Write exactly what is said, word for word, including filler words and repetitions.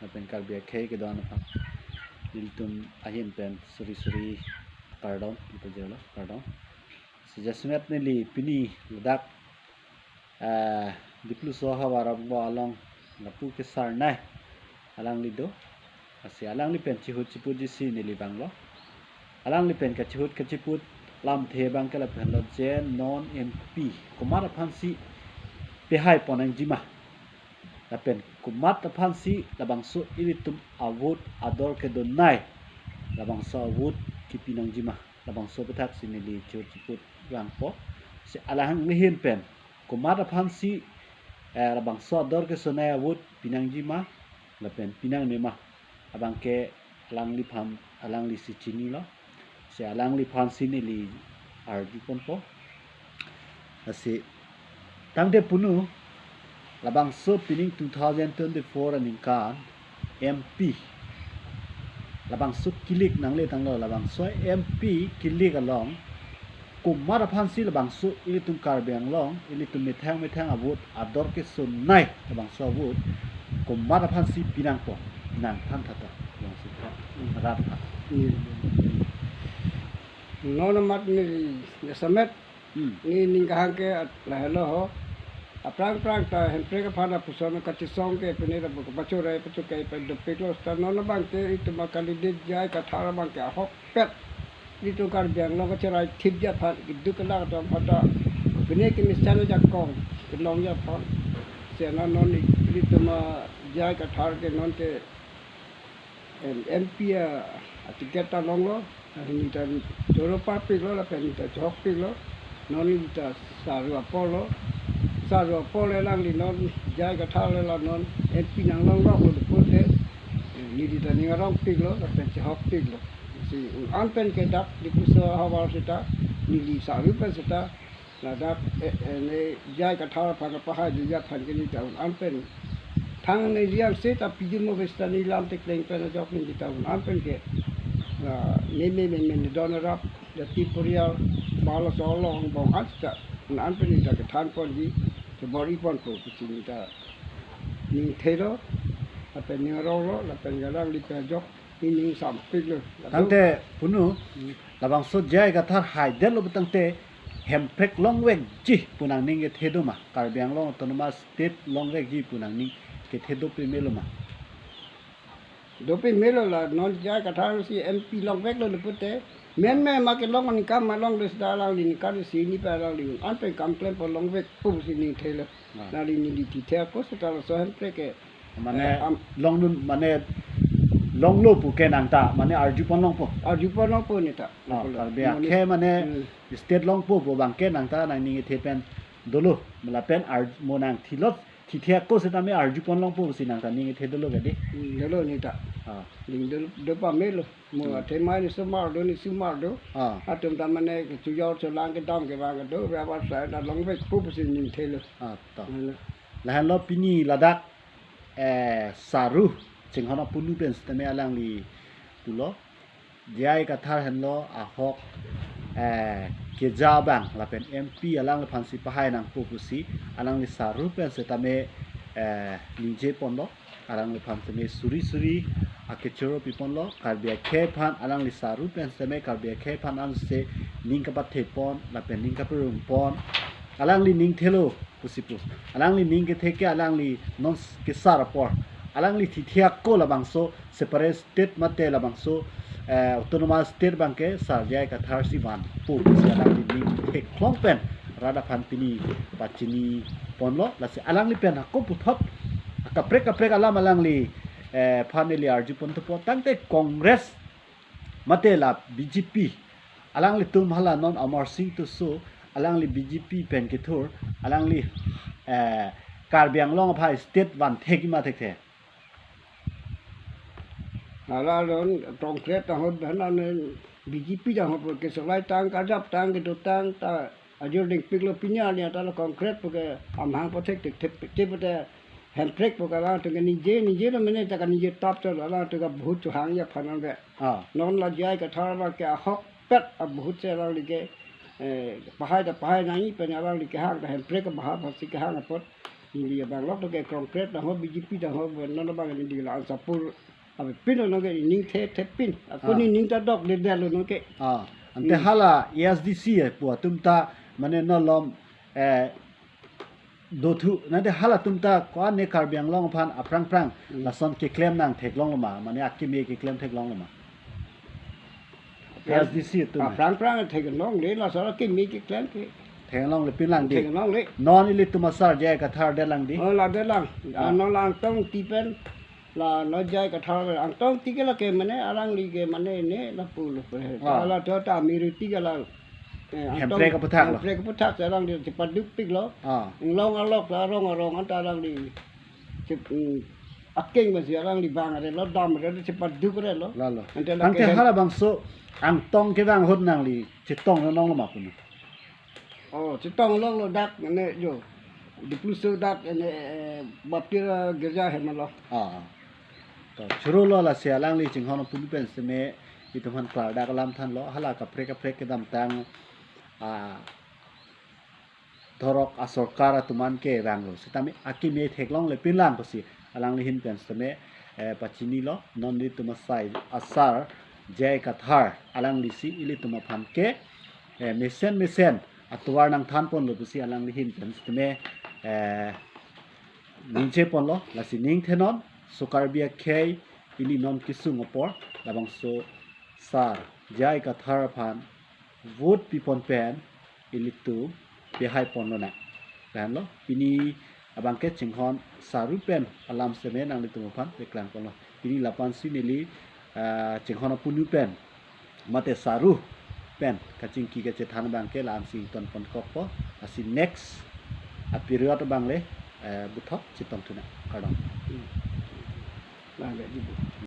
lapen Karbi akhei kedo-an aphan nelitum ahin pen suri suri kardom, ipajelo kardom. Si jasemet neli pini ladak, eh, Dipluso havar angbong along lapu ke Sarnai alangli do. Lasi alangli pen chihut chiputji si neli vanglo. Alangli pen kachihut kachiput lamthe abang ke lapu henlo je non M P komat aphansi pehai pon nangjima, lapen komat aphansi labangso ilitum avote ador kedonei labangso avote kipi nangjima, labangso aputhaksi neli chihut chiput vangpo. Si alangli ahin pen komat aphansi, eh, labangso ador kesonei avote pi nangjima lapen pi nangnema, abang ke alangliphan, alanglisi chinilo. Si alangliphansi neli arju ponpo. Lasi tangte punu, labangso pining two thousand twenty-four aningkan M P labangso kilik nangle tanglo, labangso M P kilik along komat aphansi labangso ilitum Karbi Anglong, ilitum methang methang avote ador kesonei labangso avote komat aphansi pi nangpo, nangthan tha ta, labangso rat tha. Non amat neli jasemet Hmm. Neli ning kehang ke at-, lahelo ho. Aphrang phrang ta Hemprek aphan apusona kachesong ke pine ta bu kapachorai pachokai pa dopiklo, seta non abang ke itum a-candidate J I Kathar abang ke ahokpet. Itum Karbi Anglong kacherai thipji aphan, keduk kelak atum aphan ta pine kemesen ajakong kelongji aphan. Seta non i-, itum a J I Kathar ke non ke em, M P a, a ticket ta longlo, neli ta choro parpiklo, lapen neli ta chokpiklo, non neli ta saru apor lo, saru apor le alangli non J I Kathar le la non M P nanglonglok lo pute, neli ta ning arongpiklo, lapen chokpiklo. Si un-an pen ke dak Dipluso havar seta, neli saru pen seta, ladak, eh, eh, ne J I Kathar aphan kapahai di aphan ke neli ta un-an pen. Thangnat neli ang seta piji mo besta neli lam tekleng pen ajok neli ta un-an pen ke. Ah, me me me me ne don rap, jati porial, balo solo angbong an seta un-an pen neli ta kethan ponji, kebor-i ponpo pusi neli ta ning thelo, lapen ning aronglo, lapen alangli pen ajok, neli ning sampiklo. Tangte punu, Hmm. labangso J I Kathar haidetlo pu tangte Hemprek longvekji pu nangning kethe do ma? Karbi Anglong Autonomous State longvekji pu nangning kethe dopik melo ma? Dopik melo la non J I Kathar si M P longveklo le pute. Men me ma kelong aningkan ma longlo seta alangli ningkan isi hini pen alangli un-an pen kam klempo, longvekpo pusi ning thelo. Ah. Nangli neli tithe ako seta laso Hemprek ke Mane Eh, am- longnun, mane longlo pu ke nangta, mane arju pon longpo. Arju pon longpo neta. Ah, Longpo lo. Karbi Mane akhei mane Hmm. state longpo pu abang ke nangta nangning kethe pen dolo. Mela pen ar-, mo nang thilot, thithe ako seta me arju pon longpo pusi nangta ning kethe dolo ke di. Hmm, dolo neta. Ah. Ning dolo, do pamelo. Mo Hmm. athe mai ni sumar do, ni sumar do. Ah. Atum ta mane kechojor cholang kedam kevang kedo, abar sai ta longvekpo pusi ning thelo. Ah, to. Mane. Lahenlo pini ladak eh, saru chinghon apunu pen sitame alangli pulo. J I Kathar henlo ahok, eh, keja abang lapen M P alangliphansi pahai nangpo pusi alangli saru pen sitame, eh, ningje ponlo. Alangliphan sitame suri suri akechoro pi ponlo. Karbi akhei aphan alangli saru pen sitame Karbi akhei aphan anse ning kapathe pon lapen ning kaperung pon. Alangli ning thelo pusi pu. Alangli ning kethe ke alangli non s-, kesar apor. Alangli thithe ako labangso separate state mate labangso, eh, autonomous state abang ke Sar J I Kathar si vanpo pusi alangli ning theklong pen rat aphan pini pachini ponlo. Lasi alangli pen ako puthot kaprek kaprek alam alangli, eh, phan neli arju pon thupo. Tangte Congress mate la B J P, alanglitum hala non Amar Singh Tisso, alangli B J P pen kethur, alangli, eh, Karbi Anglong aphan state van thekji ma thekthe? Hala non Congress ta ahut bhana ne B J P ta ahut ke solai tang, kajap tang, kedo tang ta ajor dingpiklo. Pini arni ata lo Congress pu ke amahang pathek thek thek thek pute Hemprek pu ke alangtum ke ningje, ningje lo mene ta kaningje tap chot lo, alangtum ke vote chohangji aphan nang ke. Ah. Non la J I Kathar abang ke ahokpet a vote si alangli ke, eh, pahai ta pahai nangji pen alangli kehang ta Hemprek ke bahap hasi kehang apot. Neli abang lok to ke Congress tang ho, B J P tang ho, non abang neli la ansapur. Abi pin non ke ning the the pin. Ako Ah. ni ning ta dok de de lo non ke. Ah, ante Hmm. hala A S D C pu atum ta mane non lom, eh, dothu, nante halatum ta ko-an ne Karbi Anglong aphan aphrang phrang Hmm. lason keklem nang theklong lo ma, mane akimi keklem theklong lo ma. A S D C atum. Aphrang phrang theklongle, laso akimi keklem ke. Theklongle pin lang di. Theklongle. Non ilitum asar J I Kathar det lang di. Oh, la det lang. Ah. Ano la Angtong Ingti pen, la non J I Kathar Angtong Ingti ke la ke mane alangli ke mane ne lapu lo pe. Ah. La to ta Amiruti ke la, eh, Angtong Hemprek aphuthak lo. Hemprek aphuthak alangli chepaduk pik lo. Ah. Inglong alok la arong arong anta alangli. Chep, mm, akeng masi alangli bang are lo, dam are lo, chepaduk are lo. Lalo. Ante la Ante ke hala bangso Angtong kevang ahut nangli chetong longlong lo ma pu non? Oh, chetong longlo dak ne jo. Dipluso dak ne, eh, baptira girja hem lo. Ah. To choro lo, lasi alangli chinghon apunu pen seme itum aphan klardak alam thanlo, hala kaprek kaprek kedamtang, ah, thorok asorkar atum an kevanglo. Sitame akimi theklongle pin lang pusi alangli ahin pen sitame, eh, pachinilo, non ilitum asai asar J I Kathar alangli si ilitum aphan ke, eh, mesen mesen atovar nangthan ponlo pusi alangli ahin pen sitame, eh, ningje ponlo, lasi ning the non, so Karbi akhei ili non kesung apor, labangso sar J I Kathar aphan vote pipon pen ilitum pehai ponlonang. Lahenlo, pini abang ke chinghon saru pen alam seme nanglitum aphan paklang ponlo. Pini lapu-an si neli, ah, chinghon apunu pen mate saru pen kachingki kachethan abang ke la-an si ton ponkokpo. Lasi next a period abang le, eh, puthot chetong thunang. Kardom. Lang le di bu.